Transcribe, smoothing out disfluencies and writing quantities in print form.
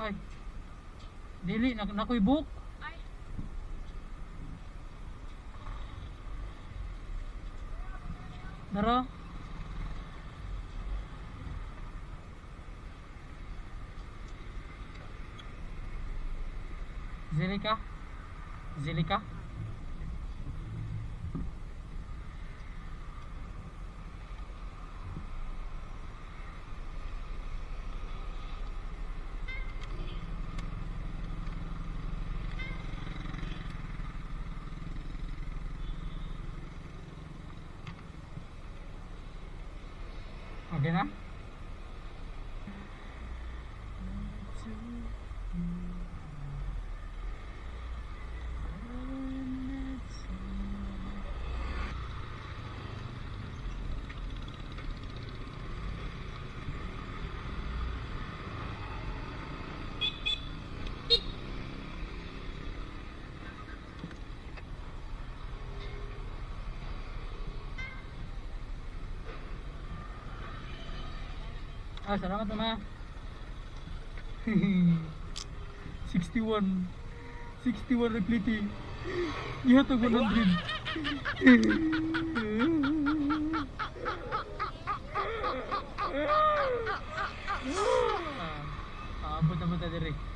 Ay. Dili na nakoy book. Ay. Dara. Zilika? Zilika? Okay na? Ah, salamat, mama. 61. 61 replete. Gihatag 100. Ah, abot na ba ta dire?